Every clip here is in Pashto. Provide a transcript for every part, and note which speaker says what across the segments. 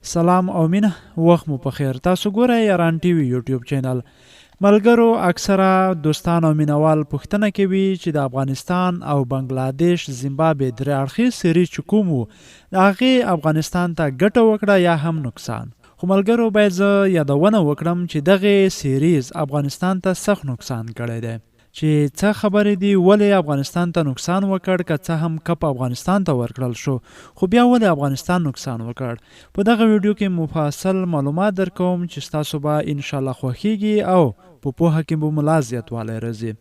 Speaker 1: سلام او مینه، وخت مو پخیر. تاسو ګورئ یاران ټي وي یوټیوب چینل. ملګرو، اکثره دوستان او مینوال پوښتنه کوي چې د افغانستان او بنګلادیش زیمبابې درې اړخیز سیریز چې کوم وو، د هغې افغانستان ته ګټه وکړه یا هم نقصان؟ خو ملګرو، باید زه یادونه وکړم چې دغې سیریز افغانستان ته سخت نقصان کړی دی. چې څه خبرې دي، ولې افغانستان ته نقصان وکړ؟ که څه هم کپ افغانستان ته ورکړل شو، خو بیا ولې افغانستان نقصان وکړ؟ په دغه ویډیو کې مفصل معلومات درکوم چې ستاسو به ان شاءالله خوښیږي او په پوهه کې به مو لا زیاتوالی راځي.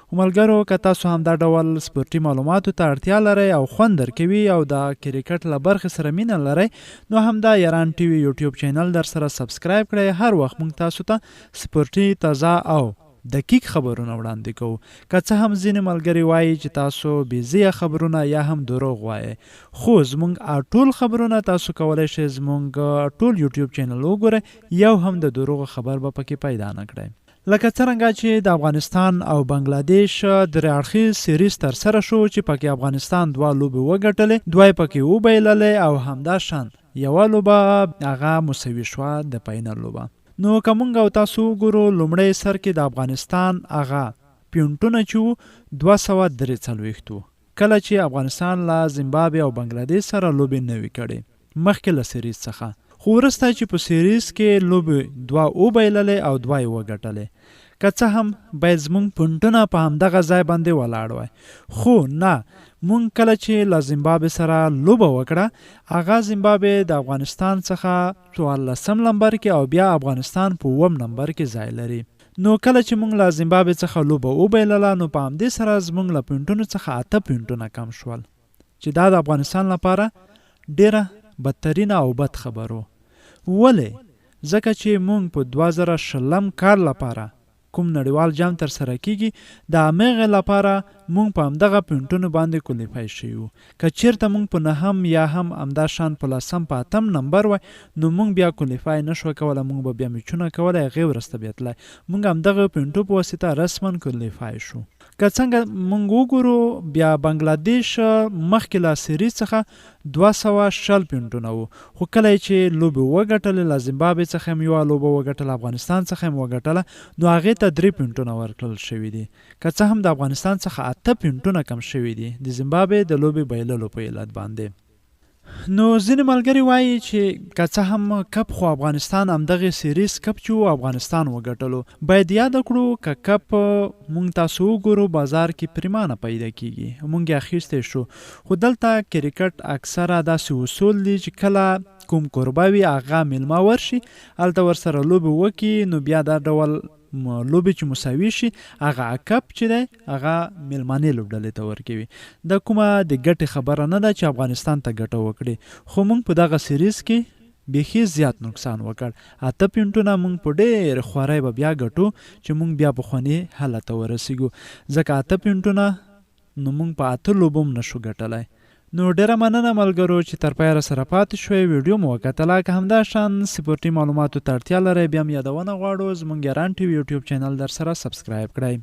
Speaker 1: خو ملګرو، که تاسو همدا ډول سپورټي معلوماتو ته اړتیا لرئ او خوند درکوي او د کرکټ له برخې سره مینه لرئ، نو همدا یاران ټي وي یوټیوب چینل درسره سبسکرایب کړئ. هر وخت موږ تاسو ته سپورټي تازه او دقیق خبرونه وړاندې کوو. که څه هم ځینې ملګري وايي چې تاسو بې ځیه خبرونه یا هم دروغ وایئ، خو زمونږ ټول خبرونه تاسو کولی شئ زمونږ ټول یوټیوب چینل وګورئ، یو هم د دروغو خبر به پکې پیدا نه کړئ. لکه څرنګه چې د افغانستان او بنګلادیش درې اړخیز سیریز ترسره شو چې پکې افغانستان دوه لوبې وګټلې، دوه یې پکې وبایللې او همدا شان یوه لوبه هغه مساوي شوه، د فاینل لوبه. نو که مونږ او تاسو وګورو، لومړی سر کې د افغانستان هغه پوینټونه چې وو 243 وو، کله چې افغانستان له زمبابوې او بنګلادیش سره لوبې نه وي کړې مخکې له سیریز څخه، خو وروسته چې په سیریز کې لوبې دوه وبایللې او دوه یې وګټلې. که څه هم باید زمونږ پوینټونه په همدغه ځای باندې ولاړ وای، خو نه، مونږ کله چې له زمبابوې سره لوبه وکړه، هغه زمبابوې د افغانستان څخه څوارلسم لمبر کې او بیا افغانستان په اووم نمبر کې ځای لري. نو کله چې مونږ له زمبابوې څخه لوبه وبایلله، نو په همدې سره زمونږ له پوینټونو څخه اته پوینټونه کم شول چې دا د افغانستان لپاره ډیره بدترینه او بد خبر و. ولې؟ ځکه چې مونږ په 2020 کال لپاره کوم نړیوال جام ترسره کیږي، د همغې لپاره مونږ په همدغه پوینټونو باندې کولیفای شوي وو. که چیرته مونږ په نهم یا هم همدا شان په لسم، په اتم نمبر وای، نو مونږ بیا کولیفای نشوه کولی، مونږ به بیا میچونه کولی، هغې ورسته بیا تلای. مونږ همدغه پوینټو په واسطه رسما کولیفای شو. که څنګه مونږ وګورو، بیا بنګلادیش مخکې له سیریز څخه 220 پوینټونه وو، خو کله یې چې لوبې وګټلې، له زمبابوې څخه هم یوه لوبه وګټله، افغانستان څخه هم وګټله، نو هغې ته درې پوینټونه ورکړل شوي دي. که څه هم د افغانستان څخه اته پوینټونه کم شوي دي د زمبابوې د لوبې بایللو په علت باندې. نو ځینې ملګري وایي چې که څه هم کپ خو افغانستان همدغې سیریز کپ چې وو افغانستان وګټلو. باید یاده کړو، که کپ مونږ تاسو وګورو، بازار کې پریمانه پیدا کیږي، مونږ یې اخیستی شو، خو دلته کرکټ اکثره داسې اصول دي چې کله کوم کوربه وي، هغه میلمه ورشي هلته ورسره لوبې وکړي، نو بیا دا ډول لوبې چې مساوي شي، هغه کپ چې دی هغه میلمانې لوبډلې ته ورکوي. دا کومه د ګټې خبره نه ده چې افغانستان ته ګټه وکړي، خو مونږ په دغه سیریز کې بیخي زیات نقصان وکړ. اته پوینټونه مونږ په ډېر خوارۍ به بیا ګټو چې مونږ بیا پخواني حالت ته ورسیږو، ځکه اته پوینټونه نو مونږ په اته لوبو هم نشو ګټلی. نو ډیره مننه ملګرو چې تر پایه راسره پاتې شوئ، ویډیو مو وکتله. که همدا شان سپورټي معلوماتو ته اړتیا لرئ، بیا هم یادونه غواړو، زمونږ یاران ټي وي یوټیوب چینل درسره سبسکرایب کړئ.